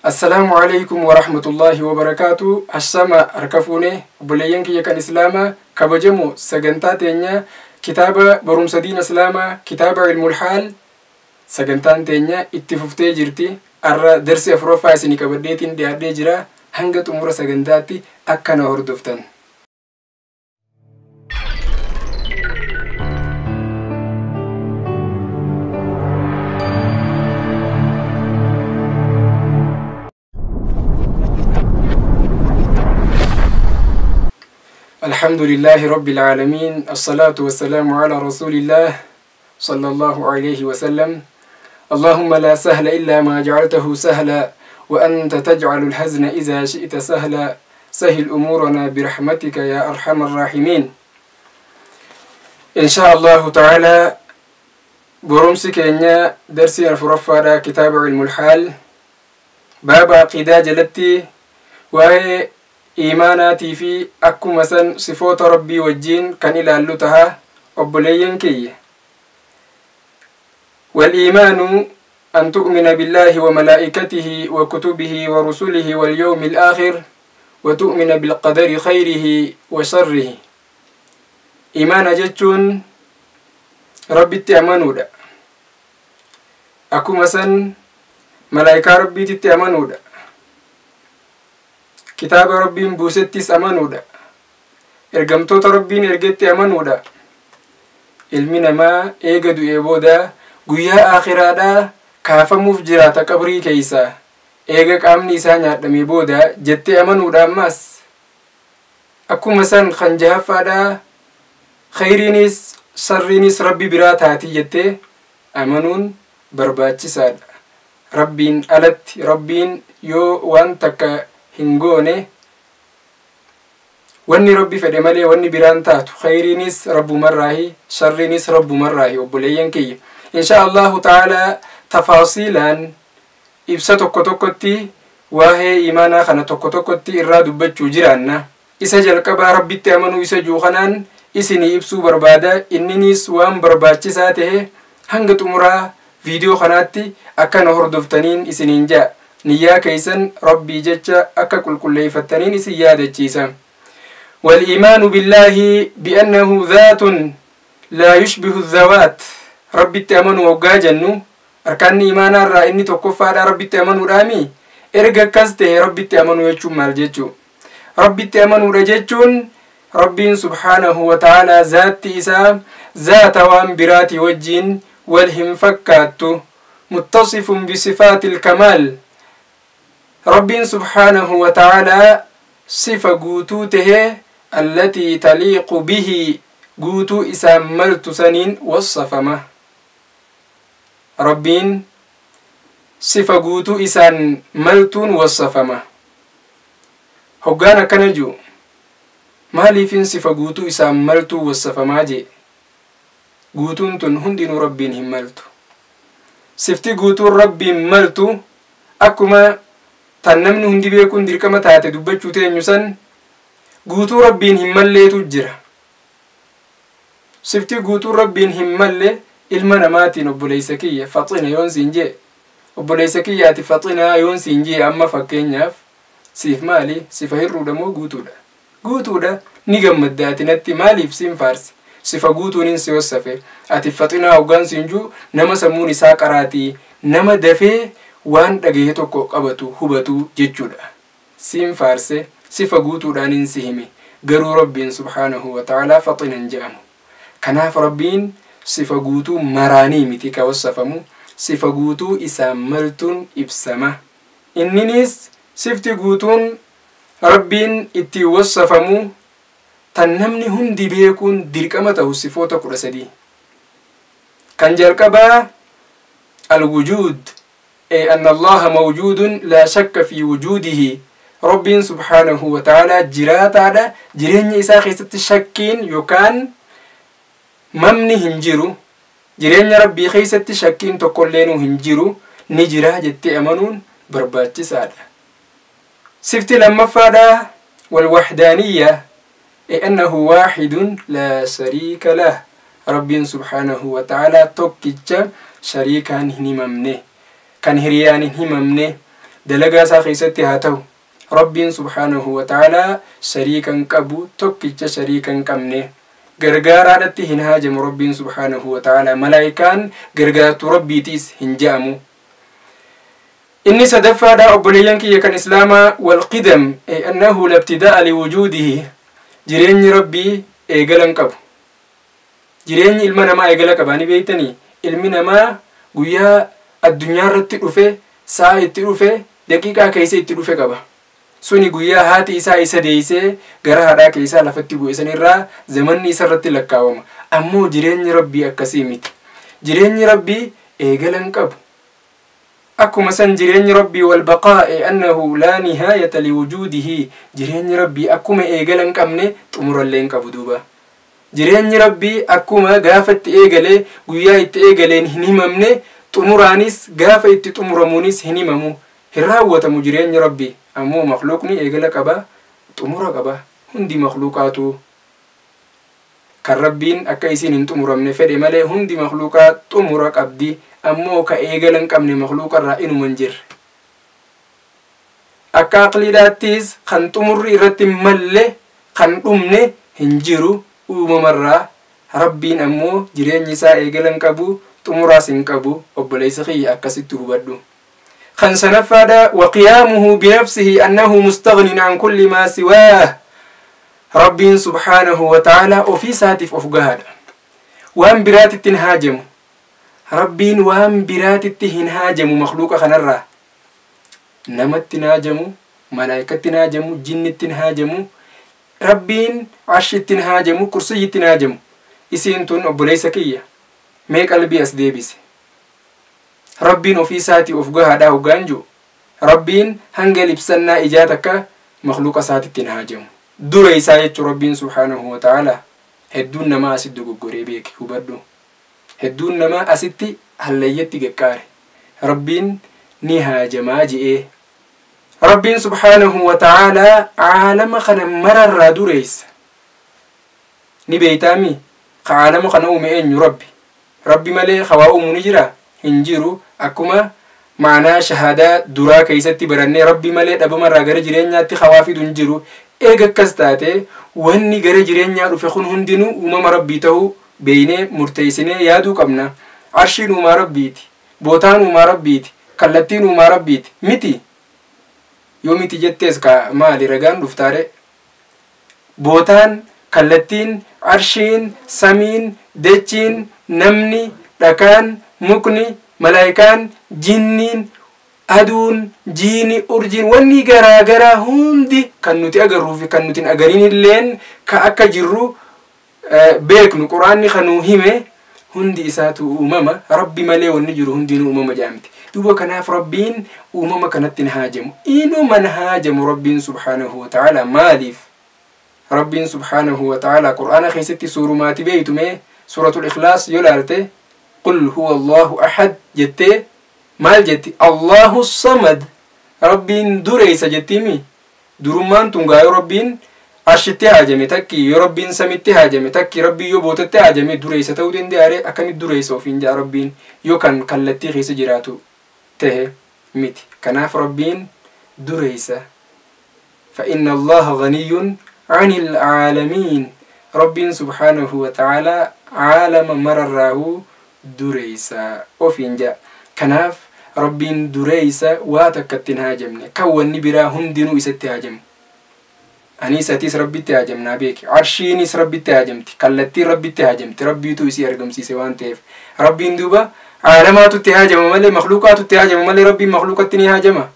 السلام عليكم ورحمة الله وبركاته. السما أركفوني بليين كي كان إسلاما كبجمو سجنتا تينيا كتابة برمس دين إسلاما كتابة علم الحال سجنتان تينيا اتففتي جرتي أرى درس أفروفا سيني كبديتين دي أدي جرا هنگت أمور سجنتاتي أكنا هردفتن. الحمد لله رب العالمين، الصلاة والسلام على رسول الله صلى الله عليه وسلم. اللهم لا سهل إلا ما جعلته سهلا، وأنت تجعل الحزن إذا شئت سهلا. سهل أمورنا برحمتك يا أرحم الراحمين. إن شاء الله تعالى برمسك إن درسي الفرفارة كتاب علم الحال باب عقيدة جلتي وهي إيماناتي في أكو مثلا صفات ربي والجين كان إلى اللتها أبليين كي. والإيمان أن تؤمن بالله وملائكته وكتبه ورسله واليوم الآخر، وتؤمن بالقدر خيره وشره. إيمان جتون ربي تأمنوا دا أكو مثلا ملائكة ربي تأمنوا دا كتاب ربين بوستيس أمانودا إرقمتوتا ربين إرقتي أمانودا ilmi namaa eega du'ee booda guyyaa aakhiraadhaa kaafamuuf jiraata qabrii keeysa eega qaamni isaa nyaadhamee booda jettee amanuudha. Ammas akkuma san kan jahaffaadhaa khayriinis sharriinis rabbi biraa taatii jettee amanuun barbaachisaadha. Rabbiin alatti rabbiin yoo waan takka hin goone wanni rabbi fedhe malee wanni biraan taatu khayriinis rabbumarraahi sharriinis rabbumarraahi. Obboleeyyan kiyya insha allahu ta'ala tafaasiilaan ibsa tokko tokkotti waa'ee imaanaa kana tokko tokkotti irraa dubbachuu jiraanna. Isa jalqabaa rabbitti amanuu isa jiru kanaan isinii ibsuu barbaada. Inninis waan barbaachisaa ta'e hanga xumuraa viidiyoo kanaatti akkana hordoftaniin isiniin ja'a. Niyyaa keeysan rabbii jecha akka qulqulleeffattaniin isin yaadachiisa. والإيمان بالله بأنه ذات لا يشبه الذوات. ربي تأمن وقاجنو أركان إيمان الرا إني تكفى ربي تأمن رامي إرجع كسته ربي تأمن ويشوم مالجتشو ربي تأمن رجتشون ربي سبحانه وتعالى ذات إسا ذات وان براتي وجين والهم فكاتو متصف بصفات الكمال. ربي سبحانه وتعالى صفة قوتوته التي تليق به قوتو إساملت سنين والصفمة. ربين صفة قوتو إسان ملتون والصفمة هقانا كنجو مالي فين صفة قوتو إساملتو والصفمة جي قوتون تن هندين ربين هملتو صفتي قوتو ربين ملتو أكما tan namni hundi beekuun dirqama taate dubbachuu teenyu san guutuu rabbiin hin malleetu jira. Sifti guutuu rabbiin hin malle ilma namaatiin obboleessa kiyya faxina yoon siin jee obboleessa kiyyaati faxinaa yoon siin jee amma fakkeenyaaf siif maali sifa hirruudha moo guutuudha? Guutuudha ni gammadda ati natti maaliif siin faarse sifa guutuunin si wassafe ati faxinaa hoggaan siin juu nama sammuun isaa qaraatii nama dafee waan dhagahe tokko qabatu hubatu jechuudha. Siin faarse sifa guutuudhaanin si hime garuu rabbiin subhaanahu wa ta'aalaa faxinan jedhamu. Kanaaf rabbiin sifa guutuu maraanii miti ka wassafamu sifa guutuu isaan maltuun ibsama. Inninis sifti guutuun rabbiin ittiin wassafamu tan namni hundi beekuun dirqama ta'u sifoota 13. Kan jalqabaa alwujuud أي أن الله موجود لا شك في وجوده. رب سبحانه وتعالى جرات على جرين إسا خيست شكين يكان ممني هنجرو جرين ربي خيست شكين تقولينو هنجرو نجرا جت أمنون برباتي سادة. سفت لما فادا والوحدانية أي أنه واحد لا شريك له. رب سبحانه وتعالى توكيتش شريكا هنممنه كان هريان هممنه Dalagaa isaa keessatti haa ta'u, Rabbiin subhaanahu wa ta'aalaa shariika hin qabu, tokkicha shariika hin qabne. Gargaaraadhatti hin haajamu Rabbiin subhaanahu wa ta'aalaa. Malaayikaan gargaartuu Rabbiitiis hin je'amu. Inni sadaffaadha, obboleeyyan kiyya kan Islaamaa, walqidam, annahu labtidaa'a liwujuudihi. Jireenyi Rabbii eegala hin qabu. Jireenyi ilma namaa eegala qaba, ni beeytanii? Ilmi namaa guyyaa addunyaa irratti dhufe, sa'a itti dhufe, daqiiqaa keessa itti dhufe qaba. Suni guyyaa haati isaa isa deeysee gara haadhaa keessaa lafatti bu'e sanirraa zamanni isa irratti lakkaawama. Ammoo jireenyi Rabbii akkasii miti. Jireenyi Rabbii eegala hin qabu. Akkuma san jireenyi Rabbii walbaqaa'i, annahu laa nihaayata liwujuudihi. Jireenyi Rabbii akkuma eegala hin qabne xumurallee hin qabu. Duuba jireenyi Rabbii akkuma gaafa itti eegalee guyyaa itti eegaleen hin himamne, xumuraanis gaafa itti xumuramuunis hin himamu, hin raawwatamu jireenyi Rabbii. Ammoo makluuqni eegala qaba, xumura qaba. Hundi makluuqaatu, kan Rabbiin akka isiin hin xumuramne fedhe malee, hundi makluuqaa xumura qabdi. Ammoo ka eegala hin qabne makluuqarraa inuma hin jirre. Akka aqliidhaattis kan xumurri irratti malle, kan dhumne hin jiru uumamarraa. Rabbiin ammoo jireenyi isaa eegala hin qabu, xumuraas hin qabu. Obboleessa kiyya, akkasitti hubadhu. Kan sanaffaadha, waqiyaamuhu binafsihi, annahu mustaghnin an kulli maa siwaah. Rabbiin subhaanahu wa ta'aalaa ofii isaatiif of gahaadha. Waan biraatitti hin haajamu. Rabbiin waan biraatitti hin haajamu. Makluuqa kanarraa namatti hin haajamu, malaayikatti hin haajamu, jinnitti hin haajamu, Rabbiin arshitti hin haajamu, kursiyyitti hin haajamu. Isiin tun, obboleessa kiyya, mee qalbii as deebise. Rabbiin ofii isaatii of gahaadha hoggaan jiru, Rabbiin hanga libsannaa ijaa takka makluuqa isaatitti hin haajamu. Dura isaa jechuu Rabbiin subhaanahu wa ta'aalaa. Hedduun namaa asitti dogoggoree beeke, hubadhu. Hedduun namaa asitti hallayyatti gaqqaare. Rabbiin ni haajamaa je'ee. Rabbiin subhaanahu wa ta'aalaa caalama kana mararraa dureessa. Ni beeytaami? Ka caalama kana uume eenyu? Rabbi. Rabbi malee hawaa uumu ni jira? Hin jiru. Akkuma ma'anaa shahaadaa duraa keessatti barannee, Rabbi malee dhabamarraa gara jireenyaatti hawaa fidu hin jiru. Eega akkas taate, wanni gara jireenyaa dhufe kun hundinuu uumama Rabbii ta'uu beeynee murteessinee yaaduu qabna. Arshiin uumaa Rabbiiti, bootaan uumaa Rabbiiti, kallattiin uumaa Rabbiiti miti? Yoo miti jettees, ka maali ragaan dhuftaare? Bootaan, kallattiin, arshiin, samiin, dachiin, namni, dhakaan, mukni, malaayikaan, jinniin, aduun, jiini, urjiin, wanni garaa garaa hundi kan nuti agarruu fi kan nuti hin agarin illeen, ka akka jirru beeknu, Quraanni kanuu hime, hundi isaatu uumama Rabbi malee wanni jiru hundinuu uumama jedhamti. Duuba kanaaf Rabbiin uumama kanatti hin haajamu, inuman haajamu Rabbiin subhaanahu wa ta'ala. Maaliif? Rabbiin subhaanahu wa ta'ala Qur'aana keessatti suurumaati beeytu, mee Suuratul Ikhlaas yoo laalte, "Qul huwa Allahu ahad" jettee maal jetti? "Allahu samad", Rabbiin dureessa jettiimi. Durummaan tun gaa yoo Rabbiin arshitti haajame takki, yoo Rabbiin samitti haajame takki, Rabbiin yoo bootatti haajame dureessa ta'uu danda'are? Akkamitti dureessa ofiin jaa Rabbiin, yoo kan kallattii keessa jiraatu tahe miti? Kanaaf Rabbiin dureessa. فإن الله غني عن العالمين. ربين سبحانه وتعالى عالم مرراه dureessa ofiin jaa. Kanaaf Rabbiin dureessa, waa takkatti hin haajamne, kan wanni biraa hundinuu isatti haajamu. Anis atis Rabbitti haajamnaa beeki. Arshiinis Rabbitti haajamti, kallattiin Rabbitti haajamti, Rabbiitu isii argamsiise waan ta'eef. Rabbiin duuba aalamaatu itti haajama malee, makluuqaatu itti haajama malee, Rabbiin makluuqatti ni haajama?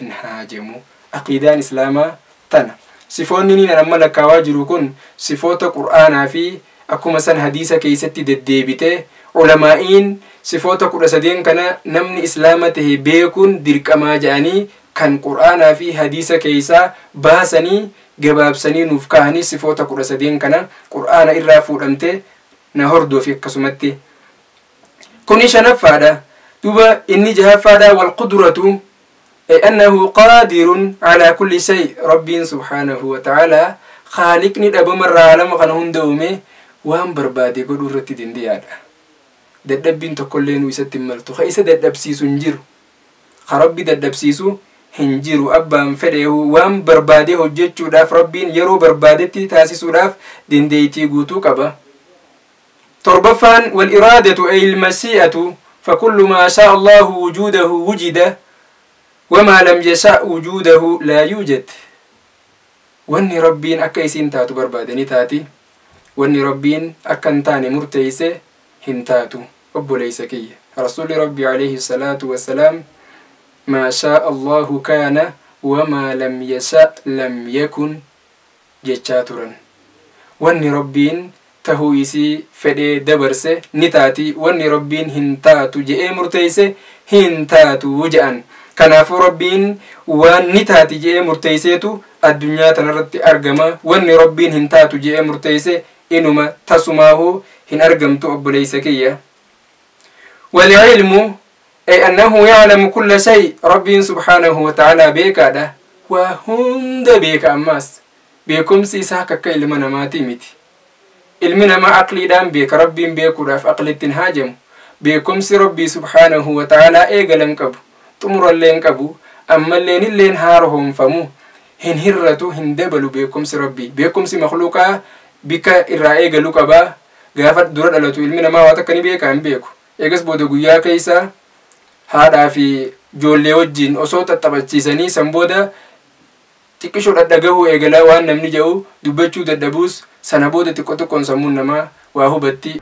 Hin haajamu. Aqiidaan Islaamaa tana. Sifoonni niin amma lakkaawaa jiru kun sifoota Qur'aanaa fi akkuma san hadiisa keessatti deddeebite. Ulamaa'iin sifoota 13 kana namni Islaama tahe beekuun dirqamaa jedhanii kan Qur'aanaa fi hadiisa keessaa baasanii gabaabsanii nuuf kahanii, sifoota 13 kana Qur'aana irraa fuudhamte. Na hordofi akkasumatti. Kuni shanaffaadha. Duuba inni jahaffaadha, walqudratu, أنه قادر على كل شيء. ربين سبحانه وتعالى خالقني dhabamarraa alama kana hunda uume waan barbaade godhuu irratti dandeeyaadha. Dadhabbiin tokkollee nu isatti hin maltu, ka isa dadhabsiisu hin jiru. Ka Rabbi dadhabsiisu hin jiru. Abbaan fedhe waan barbaade hojjechuudhaaf Rabbiin yeroo barbaadetti taasisuudhaaf dandeettii guutuu qaba. Torbaffaan waliraadatu ay ilmasii'atu, fakullu maa shaa Allahu wujuudahu wujida wamaa lam yasha wujuudahu laa yuujad. Wanni Rabbiin akka isiin taatu barbaade ni taati, wanni Rabbiin akka hin taane murteeyse hin taatu. Obboleeysa kiyya, Rasuli Rabbi alayhi salaatu wassalaam maa shaa Allahu kaana wamaa lam yasha lam yakun jechaa turan. Wanni Rabbiin tahuu isii fedhee dabarse ni taati, wanni Rabbiin hin taatu je'ee murteeyse hin taatu je'an. Kanaafuu Rabbiin waan ni taati je'ee murteeyseetu addunyaa tanarratti argama. Wanni Rabbiin hin taatu je'ee murteeyse inuma tasumaahu hin argamtu, obboleeysa kiyya. Walilmu ay annahu yaclamu kulla shay. Rabbiin subhaanahu wataaalaa beekaadha, waa hunda beeka. Ammaas beekumsi isaa akka ilma namaatii miti. Ilmi namaa aqliidhaan beeka, Rabbiin beekuudhaaf aqlitti hin haajamu. Beekumsi Rabbii subhaanahu wataalaa eegalan qabu, xumurallee hin qabu, ammalleen illeen haaromfamu hin hirratu, hin dabalu beekumsi Rabbii. Beekumsi makluuqaa bikka irraa eegalu qabaa. Gaafa dura dhalatu ilmi namaa waa takka ni beekaa? Hin beeku. Eegas booda guyyaa keessa haadhaa fi ijoollee wajjin osoo xaxxabachiisanii, san booda xiqqishoo dhadhagahuu eegalaa, waan namni jedhu dubbachuu dadhabuus, sana booda xiqqo xiqqoon sammuun namaa waa hubatti.